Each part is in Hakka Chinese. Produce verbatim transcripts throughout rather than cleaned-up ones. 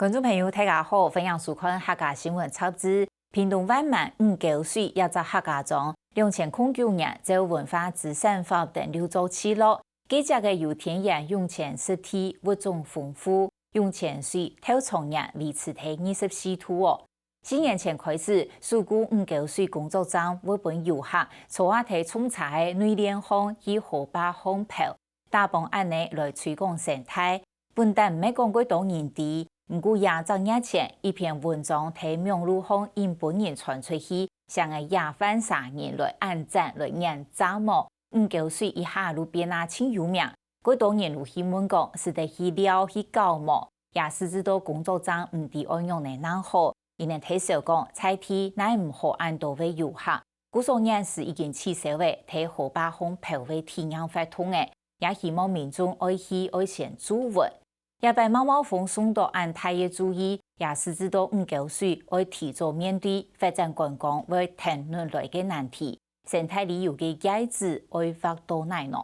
觀眾朋友，大家好，歡迎收看客家新聞雜誌。屏東萬巒五溝水這隻客家庄，兩千空九年照文化資產法登錄做聚落，該跡个有天然湧泉濕地，物種豐富，湧泉水透長年維持在二十四度哦。四年前開始，守護五溝水工作站會分遊客坐啊在沖茶个內輾項去河壩項泡， 打幫恁呢來推廣生態。本旦毋係講幾多人知，毋過這隻月前，一篇文章在網路項引分人傳出去，成个野飯殺人來按讚來念讚哦。五溝水一下就變啊盡有名，幾多人就去問講，使得去尞去搞無？也使得到工作站毋知愛仰仔弄好，因為大小講，在地哪毋好恁多位遊客， 故所現時已經取消了在河壩項漂个體驗活動了，也希望民眾愛去愛先注文。這擺貿貿風送到恁大个注意，也使得到五溝水愛提早面對發展觀光會停頓來个難題，生態旅遊个業者愛挖到哪呢？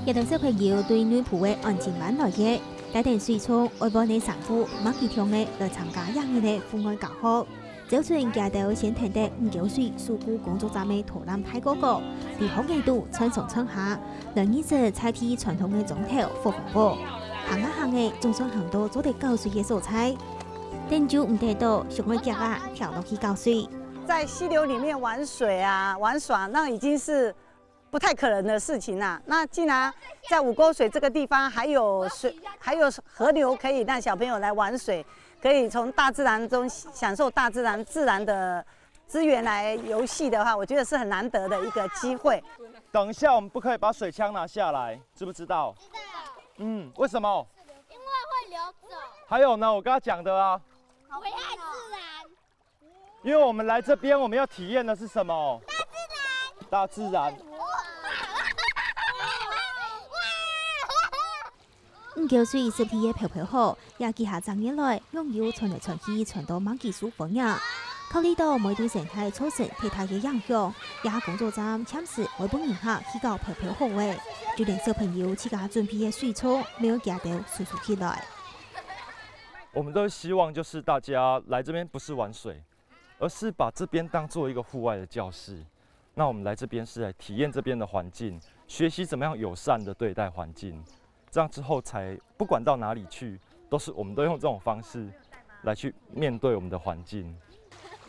有兜小朋友對內埔个安親班來个，帶等水沖愛換个衫褲，麼个暢个來參加這日个戶外教學。 朝晨佢兜先跈等五溝水守護工作站个導覽大哥哥，在荒野肚穿上穿下，來認識在地傳統个庄頭火風屋。行啊行仔，總算行到做得搞水个所在。等就毋得到，想愛遽啊跳落去搞水。在溪流裡面玩水啊，玩耍，那已經是 不太可能的事情啊。那既然在五溝水這個地方還有水，還有河流可以讓小朋友來玩水，可以從大自然中享受大自然自然的資源來遊戲的話，我覺得是很難得的一個機會。等一下，我們不可以把水槍拿下來，知不知道？知道。嗯，為什麼？因為會流走。還有呢，我剛剛講的啊。危害自然。 因為我們來這邊，我們要體驗的是什麼？大自然。大自然。五溝水濕地个泡泡河，也幾下隻月來，網友傳來傳去，傳到麼个受歡迎。考慮到每對生態造成忒大个影響，這下工作站暫時會分人客去搞泡泡河仔，就連小朋友自家準備个水沖，乜愛佢兜收收起來。我們都希望就是大家來這邊不是玩水， 而是把這邊當作一個戶外的教室。那我們來這邊是來體驗這邊的環境，學習怎麼樣友善地對待環境，這樣之後才不管到哪裡去，都是，我們都用這種方式來去面對我們的環境。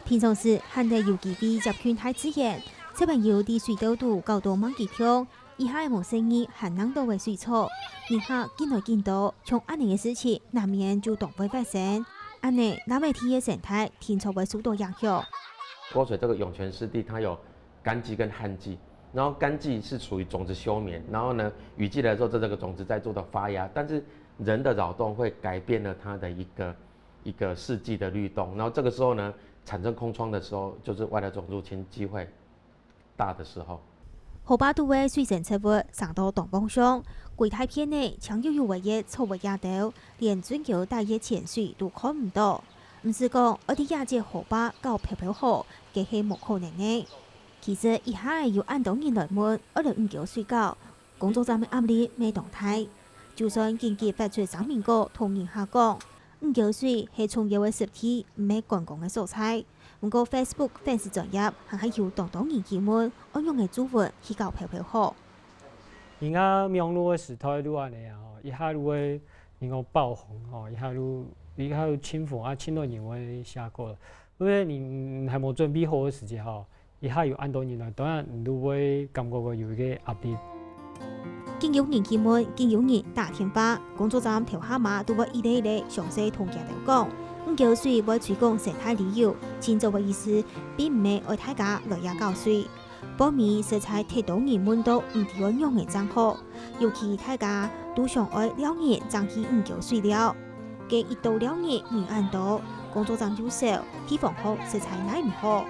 平常時，罕得有機會接近大自然，小朋友在水竇肚搞到麼个暢， 這下無細義還弄到个水草，人客緊來緊多，像恁呢个事情難免就當會發生。恁呢，南美地个生態定著會受到影響。溝水這個湧泉濕地，它有乾季跟旱季，然後乾季是屬於種子休眠，然後呢，雨季來說，這這個種子在做的發芽，但是人的擾動會改變了它的一個一個四季的律動，然後這個時候呢，產生空窗的時候，就是外來種入侵機會 大的時候。河壩肚个水生植物生到當旺盛，歸大片个青油油个葉草个野兜，連圳溝底个泉水都看毋到。毋使講，愛在這隻河壩搞漂漂河，該係無可能个。其實，這下有恁多人來問，愛來五溝水搞，工作站个壓力乜當大。就算緊急發出聲明稿同人客講，五溝水係重要个濕地，毋係觀光个所在， 毋過Facebook粉絲專頁還係有當多人去問，愛仰仔注文去搞漂漂河。人家網路个時代就恁呢啊，吼，一下就會人講爆紅，吼，一下就，一下就盡紅啊，盡多人會寫歌。因為你還無準備好个時節，吼，一下有恁多人來，當然你就會感覺到有一個壓力。 緊有人去問，緊有人打電話，工作站頭下嘛都會一個一個詳細同佢兜講。五溝水會推廣生態旅遊，盡早个意思，並毋係愛大家來這搞水。報名實在忒多人問到毋知愛仰仔正好，尤其大家都想愛尞日正去五溝水尞。該一到尞日人恁多，工作站又少，地方好實在奈毋何。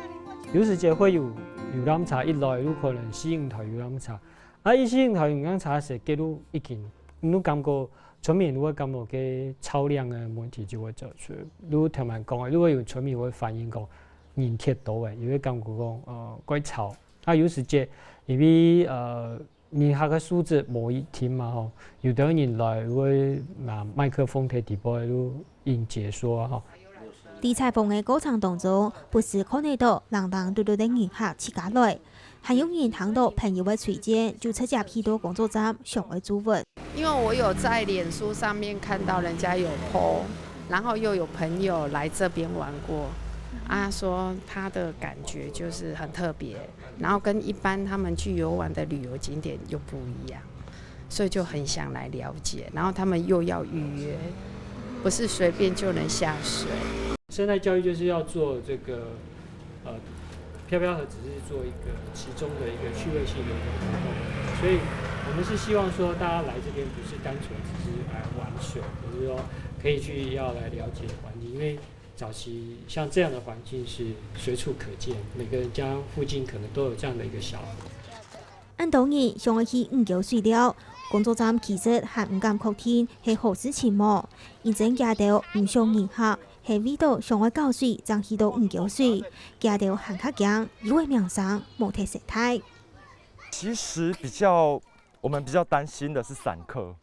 有時節會有遊覽車一來，有可能四五台遊覽車， 啊，以前頭用樣車時，佢就已經，你就感覺村民會感覺該吵鬧个問題就會走出。如頭先講个，如果有村民會反映講人忒多个，佢會感覺講，呃，過吵。啊，有時節，因為，呃，人客个素質無一定嘛吼，有兜人來會拿麥克風在底背就應接說吼。在採訪个過程當中，不時看得到零零落落个人客自家來，還有人聽到朋友个推薦，就直接去到工作站想愛注文。 因為我有在臉書上面看到人家有po，然後又有朋友來這邊玩過，啊，說他的感覺就是很特別，然後跟一般他們去遊玩的旅遊景點又不一樣，所以就很想來了解。然後他們又要預約，不是隨便就能下水。生態教育就是要做這個，呃，漂漂河只是做一個其中的一個趣味性的一個活動，所以我們是希望說大家來這邊不是單純只是來玩水，而是說可以去要來了解環境，因為早期像這樣的環境是隨處可見，每個人家附近可能都有這樣的一個小河。恁多人想愛去五溝水尞，工作站其實還毋敢確定係好事情無，因為佢兜毋想人客， 係為著想愛搞水正去到五溝水，佢兜還較驚有个名聲無忒傳開。其實比較，我們比較擔心的是散客，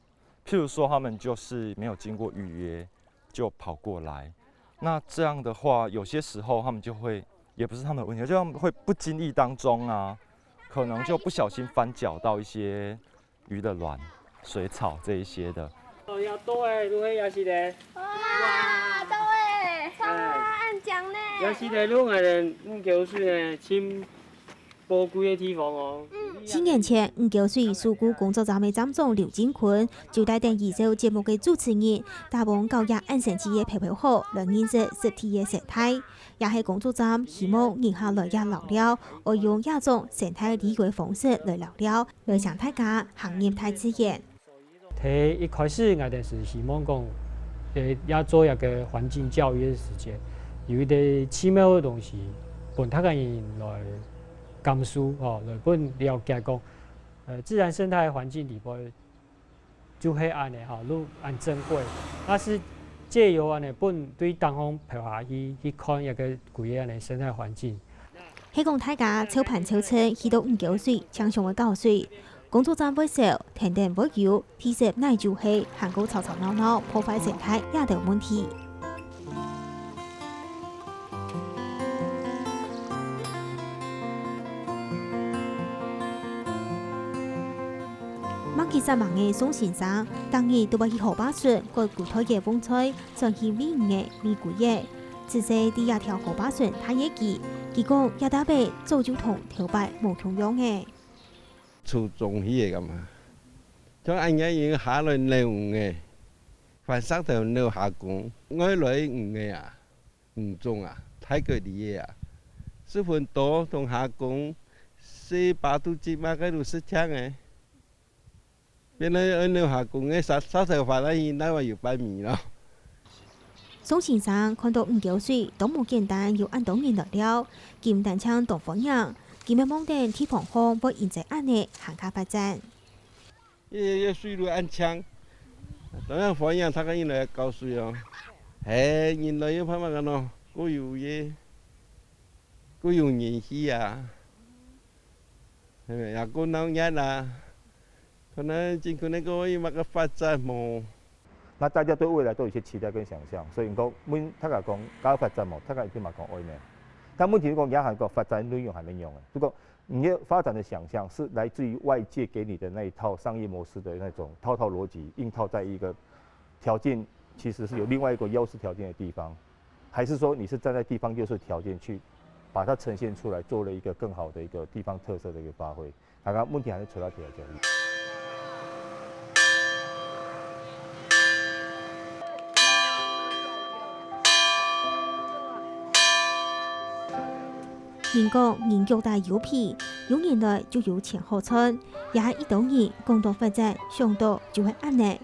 譬如說他們就是沒有經過預約就跑過來，那這樣的話，有些時候他們就會，也不是他們的問題，就他們會不經意當中啊，可能就不小心翻攪到一些 魚的卵、水草這一些的。哦，也多欸，如何也是咧？哇，多欸，超安講呢。也是咧，如何咧，五溝水呢，盡寶貴个地方哦。四年前，五溝水事故工作站个站長劉進坤就帶等一週節目个主持人，打幫搞這恁生趣个漂漂河，來認識濕地个生態。也係工作站希望人客來這尞尞，愛用這種生態旅遊个方式來尞尞， 來請大家行入大自然。在一開始，𠊎兜係希望講，誒，也做一個環境教育个時節，有一個奇妙个東西，分大家人來感受，吼，來分了解講，呃，自然生態環境裡背就係恁呢，吼，就恁珍貴。但是藉由恁呢，分對頂項跑下去，去看一個歸個恁呢生態環境。 係講大家湊伴湊陣去到五溝水，淨想愛搞水，工作站會燒，天頂會油，地色泥就係，還過吵吵鬧鬧，破壞生態這兜問題。吂幾煞猛个宋先生，逐日都會去河壩脣割古代个蕹菜，轉去餵魚仔、餵龜仔。 自細在這條河壩脣大个佢，佢講這搭仔早就同頭擺無共樣了。初中去个感覺，像恁樣人下來撈魚仔，翻石頭撈蝦公，外來魚仔啊，魚種啊，大个哩个啊，十分多同蝦公，細把肚雞嘛，該都食淨个。 變到愛撈蝦公个，石石頭花那現在還有半米咯。宋先生看到五溝水當無簡單，有恁多人來尞，佢毋單淨當歡迎，佢乜望等地方項會因著恁呢還較發展。這這水路恁淨，當然歡迎大家人來搞水哦。嘿，人來又怕麼个咯，過有个，過有人氣啊。 係無？也過鬧熱啊！看來真可能講有麼个發展無？那大家對未來都有一些期待跟想象，所以講問大家講，該發展無？大家一定嘛講愛呢。但問題是講，也還講發展內容還沒有呢。如果你的發展的想象是來自於外界給你的那一套商業模式的那種套套邏輯，硬套在一個條件其實是有另外一個優勢條件的地方，還是說你是站在地方優勢條件去把它呈現出來，做了一個更好的一個地方特色的一個發揮？ 大家問題還是出在這個角度。人講人腳底有皮，有人來就有錢好賺，也係一兜人講到發展，想到就會恁呢。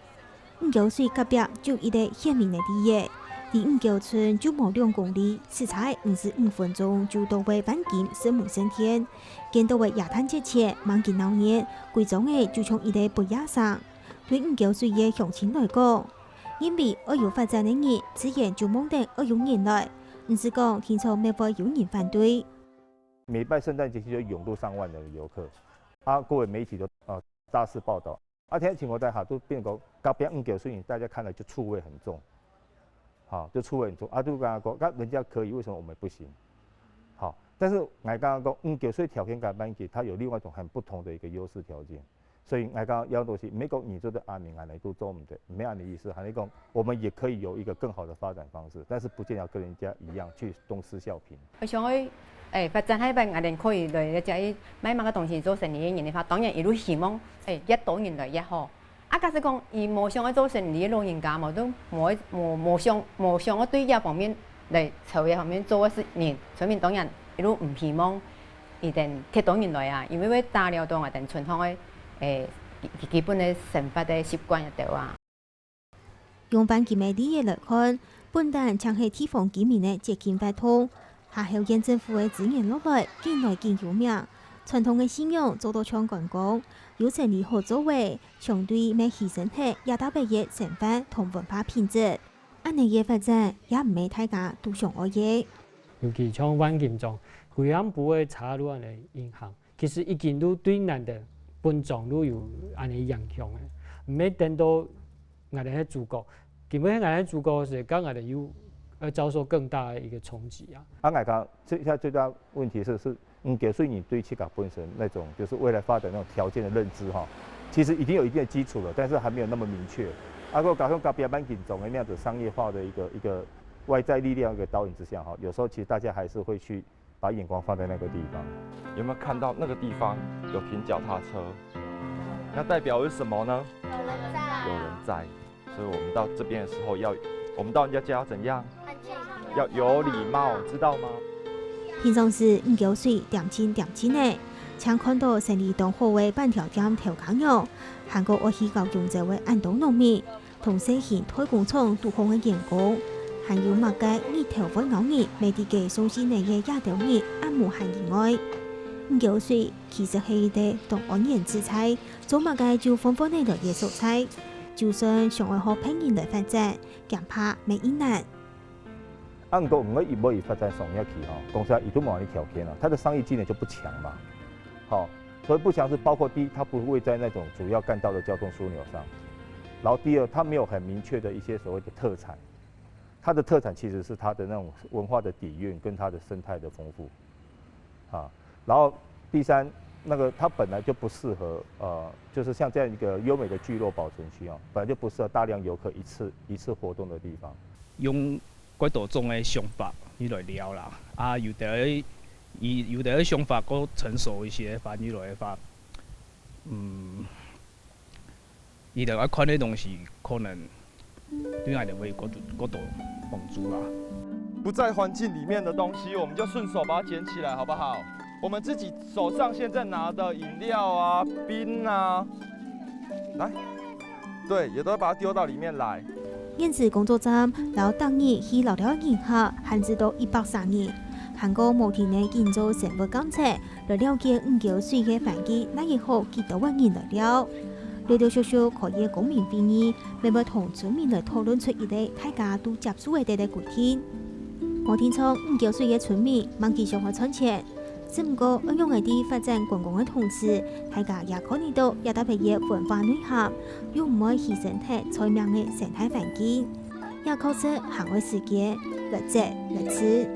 五溝水隔壁就一個顯明个例仔，離五溝村就無兩公里，駛車毋使五分鐘就到位萬金聖母聖殿。見到个耶誕節前吂幾鬧熱，歸庄仔就像一個飛野城。對五溝水个鄉親來講，認為愛有發展个人，自然就望等愛有人來，毋使講定著乜會有人反對。每拜聖誕節其實就湧入上萬人的遊客，啊，各位媒體都，呃，大肆報導，啊，天氣情況底下都變成隔壁五溝水，大家看了就臭味很重，好，就臭味很重，啊，就跟他講，那人家可以，為什麼我們不行？好，但是我剛剛講，五溝水條件跟板橋，它有另外一種很不同的一個優勢條件。 所以𠊎講，這東西，美國你做得恁樣，𠊎等都做毋得，毋係恁樣意思。還係講，我們也可以有一個更好的發展方式，但是不見得要跟人家一樣去東施效顰。𠊎想愛，誒，發展下一擺，𠊎等可以來這位賣麼个東西做生理个人个話，當然一路希望，誒，越多人來越好。啊，假使講，佢無想愛做生理个老人家，無都無愛，無，無想，無想愛對這方面來朝這方面做个事人，村民當然一路毋希望 佢等忒多人來啊，因為會打擾到𠊎等村項个，誒，基，基本个生活个習慣這兜啊。用環境个利益來看，本旦淨係地方居民个接近活動，下後縣政府个資源落來，緊來緊有名。傳統个信仰做到像觀光，有生理好做个，相對乜犧牲忒這搭位个生活同文化品質。恁樣个發展，也毋係大家都想愛个。 尤其像萬金莊，歸暗晡个車路恁樣影響，其實已經都對𠊎等本莊都有恁樣影響个，毋係等到𠊎等係主角，根本𠊎等係主角時，該𠊎等又，呃，遭受更大的一個衝擊啊。啊，𠊎講，這下最大問題是，是，嗯，五溝水人對自家本身那種，就是未來發展那種條件的認知哈，其實已經有一定的基礎了，但是還沒有那麼明確。啊，如果加上隔壁萬金莊的那樣子商業化的一個，一個 外在力量一個導引之下，哈，有時候其實大家還是會去把眼光放在那個地方。有沒有看到那個地方有停腳踏車？那代表是什麼呢？有人在。有人在，所以我們到這邊的時候要，我們到人家家要怎樣？要有禮貌，知道嗎？平常時，五溝水恬靜恬靜个，淨看到生理當好个粄條店頭家娘，還過愛去搞用酒个恁多農民。 同細型代工廠堵好个員工，還有麼个日頭會仰人，乜知該送信仔个這兜人，恁無閒以外。五溝水其實係一個當安然自在，做麼个就歡歡仔來个所在。就算想愛學別人來發展，驚怕乜已難。啊，毋過毋會一步一發展上下去吼，講實在，佢都無恁條件啊，他的商業機能就不強嘛。好， 所以不強是包括第一，它不會在那種主要幹道的交通樞紐上，然後第二，它沒有很明確的一些所謂的特產，它的特產其實是它的那種文化的底蘊跟它的生態的豐富，啊，然後第三，那個它本來就不適合，呃，就是像這樣一個優美的聚落保存區哦，本來就不適合大量遊客一次，一次活動的地方。用 較多種个想法，你來尞啦。啊，有兜，有兜个想法較成熟一些，反而來个話，嗯，佢兜愛看个東西，可能對𠊎兜會較多，較多幫助啦。不在環境裡面的東西，我們就順手把它撿起來，好不好？我們自己手上現在拿的飲料啊、冰啊，來，對，也都會把它丟到裡面來。 現時工作站摎逐日去摎這人客限制到一百三人，還過無停个緊做生活監測，來了解五溝水个環境哪一好幾多萬人來尞。陸陸續續開个公民會議，乜會同村民來討論出一個大家都接受个个規定。無定著五溝水个村民，吂幾想愛賺錢， 只毋過，仰仔在發展觀光个同時，大家也看得到這搭位个文化內涵，又毋會犧牲忒出名个生態環境。這確實還愛時間，來接，來試。